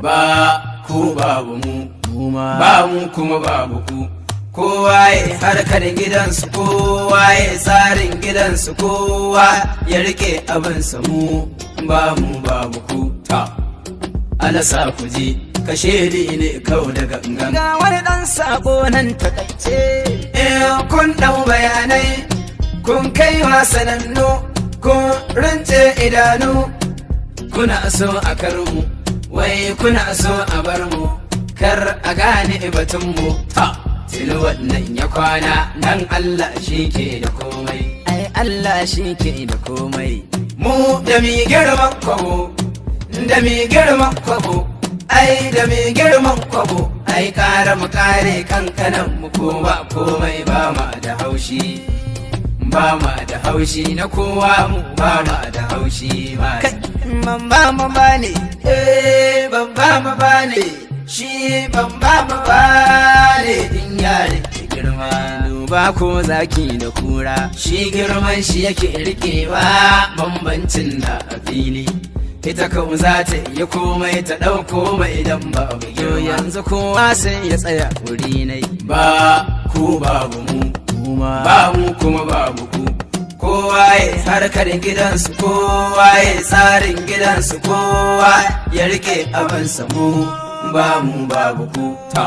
Ba ku babu mu, ba mu kuma babu ku. Kowa ya harkar gidansu, kowa ya tsarin gidansu, kowa ya rike abinsa, mu ba mu babu ku. Ta alasa ku ji kashe ne kau da gangan. Ga wani ɗan sako nan takaice. In kun ɗau bayanai, kun kai sanannu, kun rince idanu, kuna so a kar mu, wai kuna so a bar mu, kar a gane batunmu. Ta tuni wannan ya kwana nan, Allah shi ke da komai. Ai Allah shi ke da komai. Mu da mi girman kwabo, da mi girman kwabo, ai da mi girman kwabo, ai kara mu kare kankanan mu, ko ba komai ba ma da haushi, ba ma da haushi na kowa, mu ba ma da haushi ba. Kai, ban ba mu ba ne. Eh, ban ba ma ba ne shi, ban ba ma ba ne in ya rike girma. Duba ko zaki da kura. Shi girman shi yake rikewa, bambancin na a fili. Ita kau za ta yi komai, ta ɗau komai idan babu Yo, girma. yanzu kowa sai ya tsaya wuri nai. Ba ku babu mu, ba mu kuma babu ku. Kowa ya harkar gidansu, kowa ya tsarin gidansu, kowa ya rike abinsa, mu ba mu babu ku. Ta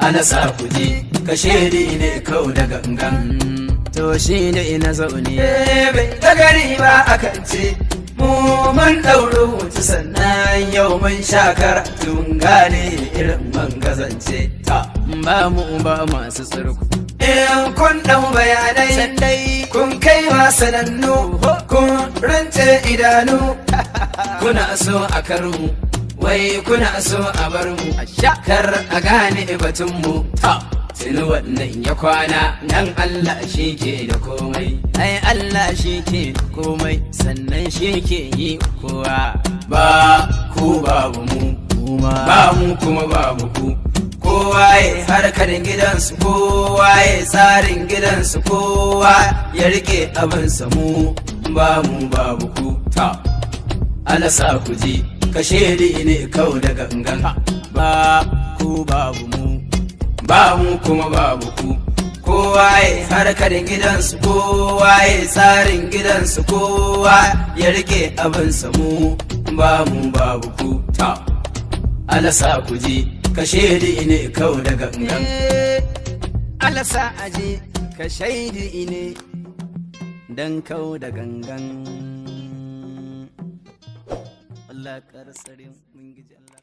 ana sa ku ji kashe ne kau da gangan. To shi ne ina zaune. Bai ta gari ba akan ce mu mun ɗauri wuce, sannan yau mun sha karatun gane irin man gazance ta. Ba mu ba masu tsirku. In kun ɗau bayanai, Sandai. kun kai sanannu, kun rance idanu, kuna so a kar mu, wai kuna so a bar mu, kar a gane batunmu. Ta tuni wannan ya kwana nan, Allah shi ke da komai. Ai Allah shi ke komai, sannan shi ke yi kowa. Ba ku babu mu, ba mu kuma babu ku. Kowa ya harkar gidansu, kowa ya tsarin gidansu, kowa ya rike abinsa, mu ba mu babu ku. Ta alasa ku ji kashe ne kau da gangan. Ba ku babu mu. Ba mu kuma babu ku. Kowa ya harkar gidansu, kowa ya tsarin gidansu, kowa ya rike abinsa, mu ba mu babu ku. Ta alasa ku ji kashe ne kau da gangan. Alasa aji ka shaidi ne dan kau da gangan. Allah kar tsare mun giji Allah.